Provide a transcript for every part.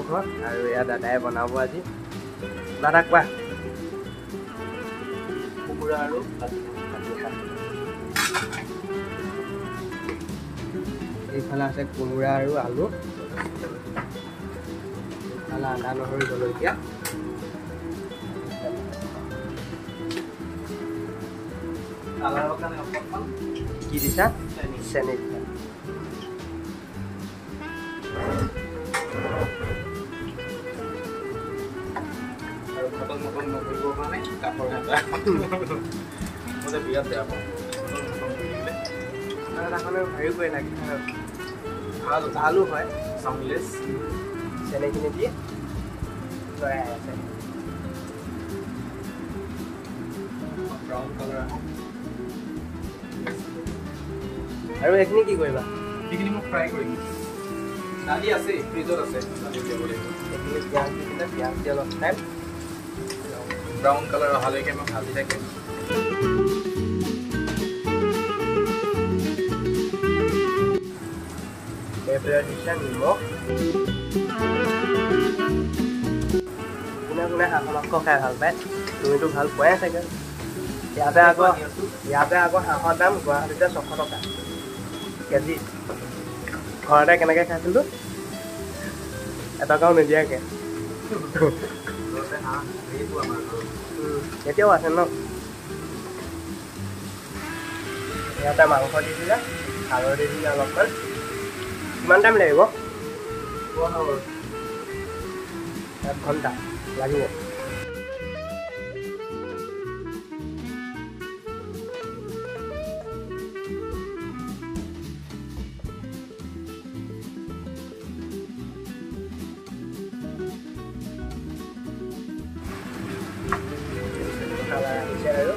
মাংস আৰু এয়া দাদাই বনাব আজি। দাদা কোৱা। কোমোৰা আৰু পাতিহাঁহ। এইফালে আছে কোমোৰা আৰু আলু, এইফালে আদা নহৰু জলকীয়া। কালাৰৰ কাৰণে অকণমান কি দিছা? চেনি দিছা। আৰু খটং মটং নকৰিবৰ কাৰণে কাপোৰ এটা। মই যে বিৰাট বেয়া পাওঁ খটং মটং কৰি দিলে। হেৰিও কৰি লাগে, ভাল ভালো হয়। চাউণ্ডলেছ। চেনিখিনি দি লৰাই আছে। ব্ৰাউন কালাৰ আহক। আৰু এইখিনি কি কৰিবা? সেইখিনি মই ফ্ৰাই কৰিম। দালি আছে, ফ্ৰিজত আছে, দালি উলিয়াব লাগিব। এইখিনি পিঁয়াজ দি দিলে, পিঁয়াজ দি অলপ টাইম ব্ৰাউন কালাৰ অহালৈকে মই ভাজি থাকিম। এইফালে দিছে নিমখ। কোনে কোনে হাঁহৰ মাংস খাই ভাল পায়? তুমিতো ভাল পোৱাই চাগে। ইয়াতে আকৌ হাঁহৰ দাম গুৱাহাটীতে 600 টকা কেজি। ঘৰতে কেনেকৈ খাইছিলোঁ, এটকাও নিদিয়াকৈ। ঘৰতে হাঁহ সেইটো আমাৰ ঘৰত। এতিয়াও আছে ন? ইয়াতে মাংস দি দিলে, হালধি দিলে অলপমান। কিমান টাইম লাগিব? 1 ঘণ্টা লাগিব। কালাৰ আহিছে আৰু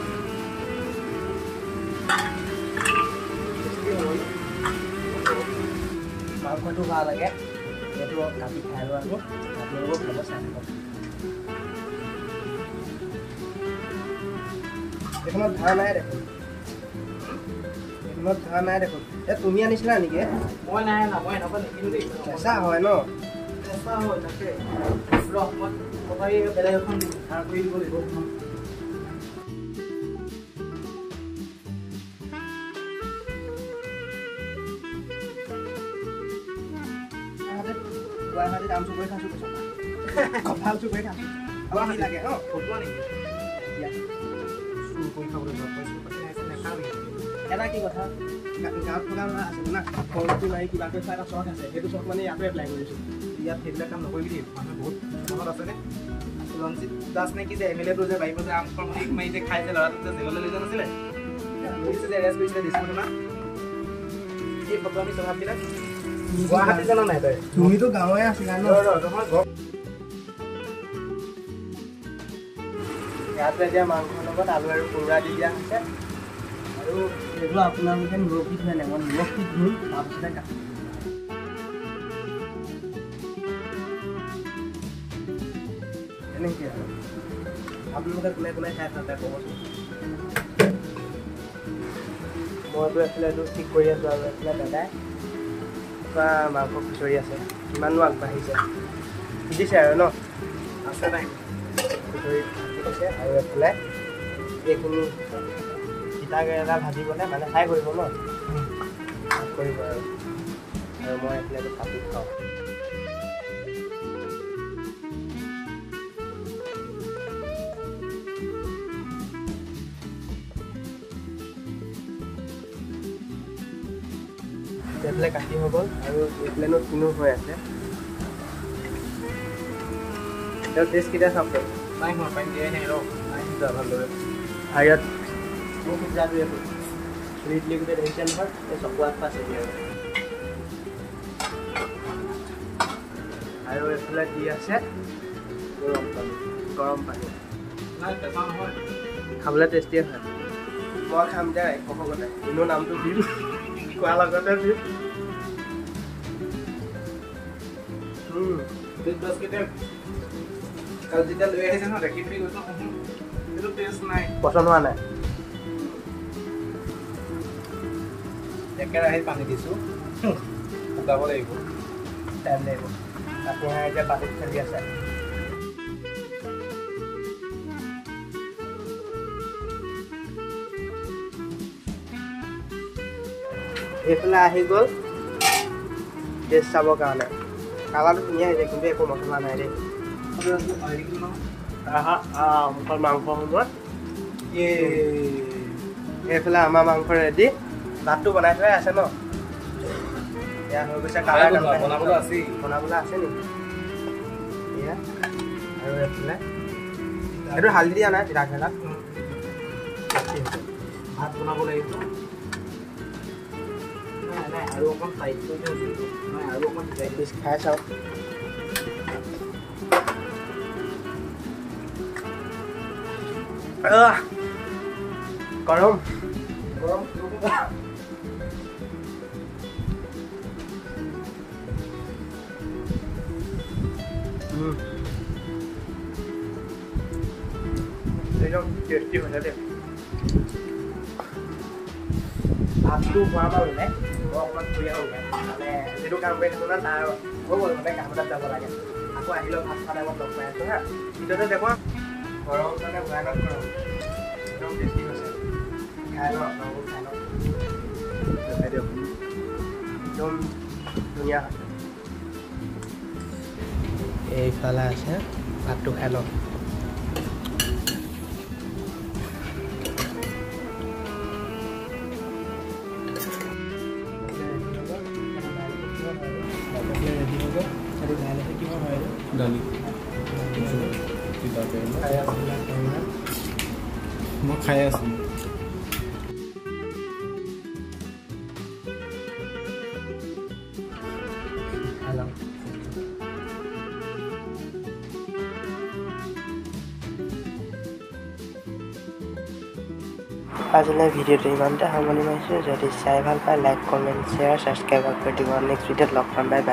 মাংসটো ভাল লাগে। এইটো কাটি খাই লওঁ আমি, আপোনালোকেও খাব, চাই থাকক। এইখনত ধৰা নাই দেখোন, এইখনত ধৰা নাই দেখোন। এই তুমি আনিছিলা নেকি? মই নাই আনা, মই এনেকুৱা নিকিনো দেই। কেঁচা হয় ন? কেঁচা হয় তাকে। ৰহ, মই কটাৰী বেলেগ এখন ধাৰ কৰি দিব লাগিব। গুৱাহাটীত আম চুৰ কৰি খাইছোঁ, কৈছোঁ, কঁঠাল চুৰ কৰি খাইছোঁ। গুৱাহাটী লাগে ন ফটোৱা নেকি? ইয়াত চুৰ কৰি খাবলৈ যোৱা পাইছোঁ, নাখাবি। এটা কি কথা, গাঁৱত থকা ল'ৰা আছিল না, খৰচটো মাৰি কিবা কৰি খোৱা এটা চখ আছে। সেইটো চখ মানে ইয়াতো এপ্লাই কৰিছোঁ। ইয়াত সেইবিলাক কাম নকৰিবি দেই। মানুহে বহুত মনত আছেনে, ৰঞ্জিত দাস নে কি যে এম এল এটো যে বাৰীত যে আম খৰ মাৰি যে খাই যে ল'ৰাটোক যে জেললৈ লৈ যোৱা নাছিলে, পুলিচে যে এৰেষ্ট কৰিছিলে দিছপুৰ থানাত? এই ফটোৱামি স্বভাৱবিলাক গুৱাহাটী জানা নাই তই? তুমিতো গাঁৱৰে আছিলা ন? নহয় ঘৰ। ইয়াতে এতিয়া মাংসৰ লগত আলু আৰু কোমোৰা দি দিয়া হৈছে। আৰু এইটো আপোনালোকে নিমখ দি ধোৱে নাই? মই নিমখ দি ধুম, তাৰপিছতে কাটিম। এনেকৈ আৰু আপোনালোকে কোনে কোনে খাই ভাল পায় ক'বচোন। মইতো এইফালে এইটো ঠিক কৰি আছোঁ আৰু এইফালে দাদাই পূৰা মাংস খুচৰি আছে। কিমাননো আগবাঢ়িছে, সিজিছে আৰু ন? আছে নাই। খুচৰি আছে। আৰু এইফালে এইখিনি তিতা কেৰেলা ভাজিবলৈ মানে ফ্ৰাই কৰিব ন, কৰিব আৰু আৰু মই এইফালে এইটো কাটি খাওঁ। এইফালে কাটি হৈ গ'ল আৰু এইফালেনো কিনো হৈ আছে। তেওঁ টেষ্ট কেতিয়া চাব? নাই হোৱা, পানী দিয়াই নাই, ৰ, নাই সিজা ভালদৰে। আৰু ইয়াত মোৰ সিজাটো এইটো চুলি তুলি গোটেই ধৰিছে নহয়, এই চকু আগপা চেদি। আৰু আৰু এইফালে দি আছে গৰম পানী। গৰম পানী। নাই, কেঁচা নহয়। খাবলৈ টেষ্টিয়ে হয়। মই খাম দে একশকতে। এনেও নামটো দিম, খোৱাৰ লগতে দিম। দহকেইটা কাল যেতিয়া লৈ আহিছে ন, দেখি পিনি কৈছোঁ, এইটো টেষ্ট নাই। পচন্দ হোৱা নাই। একেৰাহে পানী দিছোঁ, শুকাব লাগিব। টাইম লাগিব। পাতি হাঁহ এতিয়া বাতিত খেলি আছে। এইফালে আহি গ'ল টেষ্ট চাবৰ কাৰণে। কালাৰটো ধুনীয়া হৈছে কিন্তু একো মছলা নাই দেই। মুখত মাংস সোমোৱা। এইফালে আমাৰ মাংস ৰেডি, ভাতটো বনাই থোৱাই আছে ন? এয়া হৈ গৈছে। কালাৰ বনাবলৈ আছে নেকি? এয়া আৰু এইফালে এইটো হালধি দিয়া নাই, তিতা কেৰেলাত ভাত বনাব লাগিব। নাই আৰু অকণ টাইট কৰি দিওঁ, নাই আৰু অকণ পিচ খাই চাওঁ। গৰম গৰম। একদম টেষ্টি হৈছে দেই। ভাতটো হোৱা মানে মই অকণমান ফুৰি আহোঁগৈ, মানে যিটো কাম কৰি থাকোঁ ন তাৰ হৈ গ'ল, মানে কাম এটাত যাব লাগে। আকৌ আহিলেও ভাত খোৱা টাইমত লগ পাই আছোঁ। হা, ভিতৰতে দেখোঁ গৰম, মানে ভয়ানক গৰম। একদম টেষ্টি হৈছে, খাই লওঁ, আপোনালোকো খাই লওঁ। একদম ধুনীয়া হৈছে। এইফালে আছে, ভাতটো খাই লওঁ। দালি মই খাই আছোঁ। আজিলৈ ভিডিঅ'টো ইমানতে সামৰণি মাৰিছোঁ। যদি চাই ভাল পায় লাইক, কমেণ্ট, শ্বেয়াৰ, ছাবস্ক্ৰাইব কৰি দিব। নেক্সট ভিডিঅ'ত লগ পাম। Bye bye.